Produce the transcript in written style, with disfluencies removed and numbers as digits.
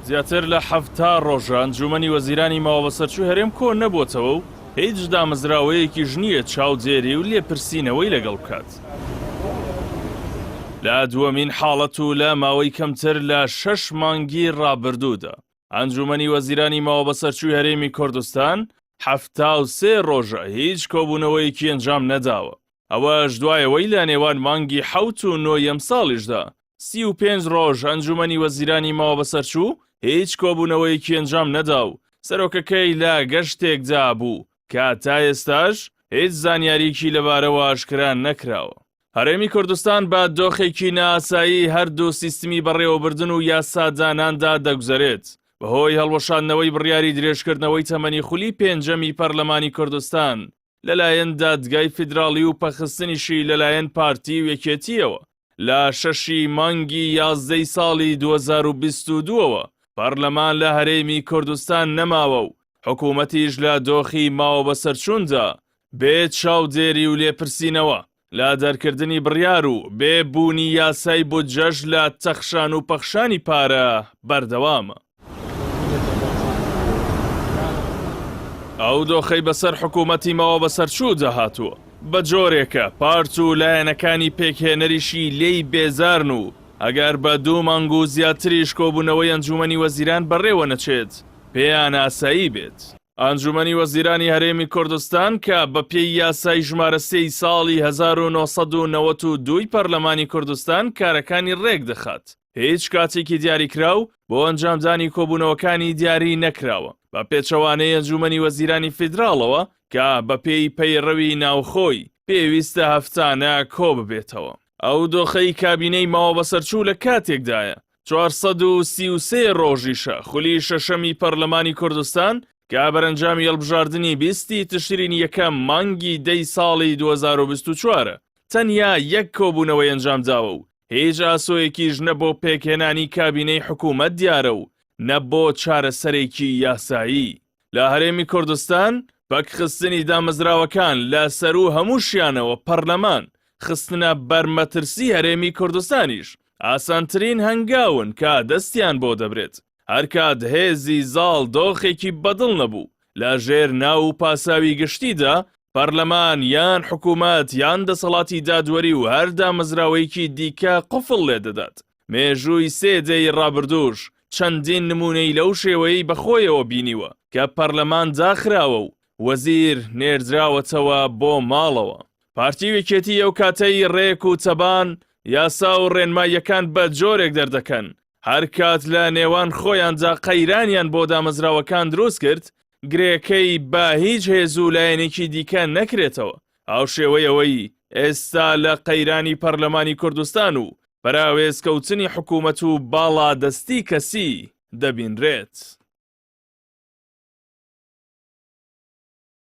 زیاتر لە 70 ڕۆژە ئەنجوومەنی وەزیرانی ماوەبەسەرچووی هەرێم کۆ نەبووەتەوە و هیچ دامەزراوەیەکیش نییە چاودێری و لێپرسینەوەی لەگەڵ بکات. لە دووەمین حاڵەت و لە ماوەی کەمتر لە شەش مانگی ڕابردوودا، ئەنجوومەنی وەزیرانی ماوەبەسەرچووی هەرێمی کوردستان 73 ڕۆژە هیچ کۆبوونەوەیەکی ئەنجام نەداوە، ئەوەش دوای ئەوەی لە نێوان مانگی حەوت و نۆی ئەمساڵیشدا 35 ڕۆژ ئەنجوومەنی وەزیرانی ماوەبەسەرچوو هیچ کۆبوونەوەیەکی ئەنجام نەدا و سەرۆکەکەی لە گەشتێکدا بوو کە تا ئێستاش هیچ زانیارییەکی لەبارەوە ئاشکرا نەکراوە. هەرێمی کوردستان بە دۆخێکی نائاسایی هەردوو سیستمی بەڕێوەبردن و یاساداناندا دەگوزەرێت، بەهۆی هەڵوەشاندنەوەی بڕیاری درێژکردنەوەی تەمەنی خولی پێنجەمی پەرلەمانی کوردستان لەلایەن دادگای فیدراڵی و پەخستنیشی لەلایەن پارتی و یەکێتییەوە لە شەشی مانگی یازدەی ساڵی 2022 ەوە پەرلەمان لە هەرێمی کوردستان نەماوە و حکوومەتیش لە دۆخی ماوەبەسەرچووندا بێ چاودێری و لێپرسینەوە لە دەرکردنی بڕیار و بێ بوونی یاسای بودجەش لە تەخشان و پەخشانی پارە بەردەوامە. ئەو دۆخەی بەسەر حکوومەتی ماوەبەسەرچوودا هاتووە، بە جۆرێکە پارت و لایەنەکانی پێکهێنەریشی لێی بێزارن و ئەگەر بە دوو مانگ و زیاتریش کۆبوونەوەی ئەنجوومەنی وەزیران بەڕێوە نەچێت، پێیان ئاسایی بێت. ئەنجومەنی وەزیرانی هەرێمی کوردستان کە بەپێی یاسای ژمارە سێی ساڵی 1992 ی پەرلەمانی کوردستان کارەکانی ڕێکدەخات، هیچ کاتێکی دیاریکراو بۆ ئەنجامدانی کۆبوونەوەکانی دیاری نەکراوە، بە پێچەوانەی ئەنجومەنی وەزیرانی فیدراڵەوە کە بەپێی پەیڕەوی ناوخۆی پێویستە هەفتانە کۆببێتەوە. ئەو دۆخەی کابینەی ماوەبەسەرچوو لە کاتێکدایە 433 ڕۆژیشە خولی شەشەمی پەرلەمانی کوردستان کە بەرەنجامی هەڵبژاردنی بیستی تشرینی یەکەم مانگی دەی ساڵی 2024 تەنیا یەک کۆبوونەوەی ئەنجامداوە و هیچ ئاسۆیەکیش نە بۆ پێکهێنانی کابینەی حکوومەت دیارە و نە بۆ چارەسەرێکی یاسایی. لە هەرێمی کوردستان پەکخستنی دامەزراوەکان لە سەروو هەمووشیانەوە پەرلەمان، خستنە بەر مەترسی هەرێمی کوردستانیش ئاسانترین هەنگاون کە دەستیان بۆ دەبرێت هەرکات هێزی زاڵ دۆخێکی بەدڵ نەبوو لە ژێر ناو و پاساوی گشتیدا پەرلەمان یان حکوومەت یان دەسەڵاتی دادوەری و هەر دامەزراوەیەکی دیکە قفڵ لێدەدات مێژووی سێ دەیەی ڕابردووش چەندین نموونەی لەو شێوەیەی بەخۆیەوە بینیوە کە پەرلەمان داخراوە و وەزیر نێردراوەتەوە بۆ ماڵەوە. پارتی و یەکێتی ئەو کاتەی ڕێک و تەبان یاسا و ڕێنماییەکان بە جۆرێک دەردەکەن هەر کات لە نێوان خۆیاندا قەیرانیان بۆ دامەزراوەکان دروست کرد گرێکەی بە هیچ هێز و لایەنێکی دیکە نەکرێتەوە هاوشێوەی ئەوەی ئێستا لە قەیرانی پەرلەمانی کوردستان و پەراوێزکەوتنی حکوومەت و باڵادەستی کەسی دەبینرێت.